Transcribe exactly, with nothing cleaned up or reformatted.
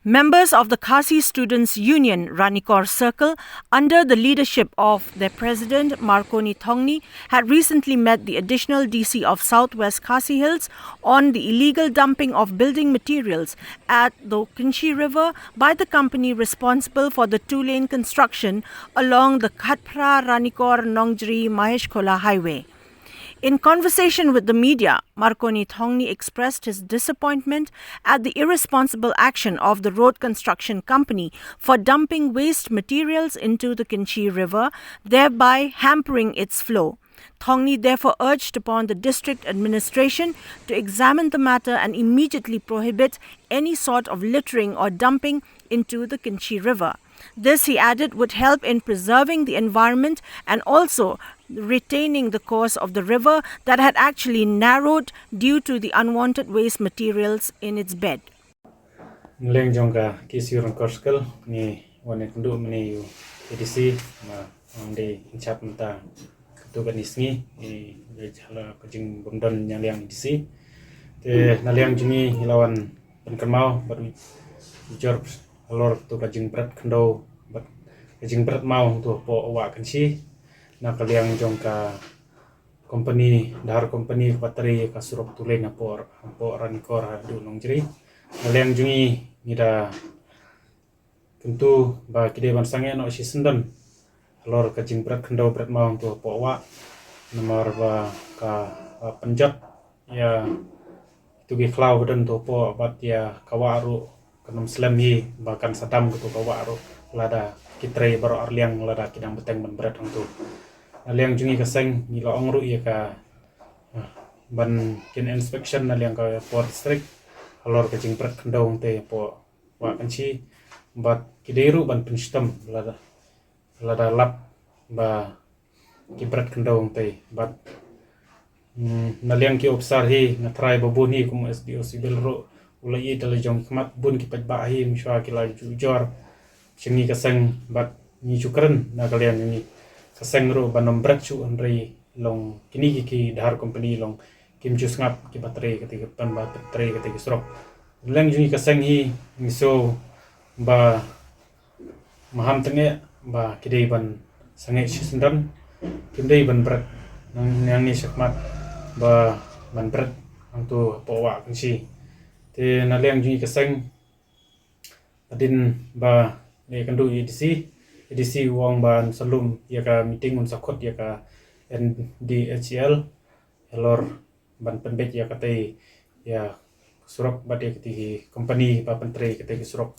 Members of the Khasi Students Union Ranikor Circle, under the leadership of their president Marconi Thongni, had recently met the additional D C of Southwest Khasi Hills on the illegal dumping of building materials at the Kynshi River by the company responsible for the two-lane construction along the Khatphra Ranikor Nongjri Maheshkhola Highway. In conversation with the media, Marconi Thongni expressed his disappointment at the irresponsible action of the road construction company for dumping waste materials into the Kynshi River, thereby hampering its flow. Thongni therefore urged upon the district administration to examine the matter and immediately prohibit any sort of littering or dumping into the Kynshi River. This, he added, would help in preserving the environment and also retaining the course of the river that had actually narrowed due to the unwanted waste materials in its bed. Naleng jong ka K C U Ranikor Circle, ngi wan ïakynduh mynne ïa u A D C, ma ong dei in charge mynta katto katne sngi, i jala ka jingbymdon naleng A D C. Te naleng jong ngi ngi la wan pynkynmaw bad u jor halor to ka jingbret khyndew bad ka jingbret maw to hapoh Wah Kynshi na ka liang jong ka company, Dhar company kaba trei ka surok two lane hapoh, hapoh Ranikor haduh Nongjri. Naleng jong ngi ngi da kyntu ba ki dei ban sangeh noh shisyndon halor ka jingbret khyndew bret maw to hapoh Wah, namar ba ka, uh, pynjot ïa tu ki khlaw ba don to hapoh bad ïa ka wah ruh kan ym slem hi ba kan sa dam kato ka wah ruh lada ki trei baroh arliang lada ki dang bteng ban bret hangto. Naleng jong ngi ka seng ngi la ong ruh ïa ka, ah, ban kin inspection naleng ka por district halor ka jingbret khyndew hangtei hapoh Wah Kynshi bad ki dei ruh ban pynshitom lada, lada lap ba ki bret khyndew hangtei bad, mm, naleng ki ophisar hi nga trai ba bun hi kum S D O Civil ruh u la ïeit da la jong ki khmat, bun ki paidbah hi mynshuwa ki la ju jor sha ngi ka seng bad ngi ju kren na ka liang ngi ka seng ruh ban ym bret shuh, hynrei long kine ki, ki Dhar company long kim ju sngap kiba trei kata ki, ban ba trei kata ki surok. Naleng jong ngi ka seng hi ngi sngew ba maham tang eh ba ki dei ban sangeh shisyndon, kim dei ban bret nang nang ni shakmat ba ban bret hangto hapoh Wah Kynshi. Te naleng jong ngi ka seng hadien ba ngi ïakynduh ïa A D C, A D C u ong ban sa lum ïa ka meeting, un sa khot ïa ka N D H E L halor ban pynbeit ïa katei ïa surok bad ïa katei ki company ba pyntrei katei ki surok.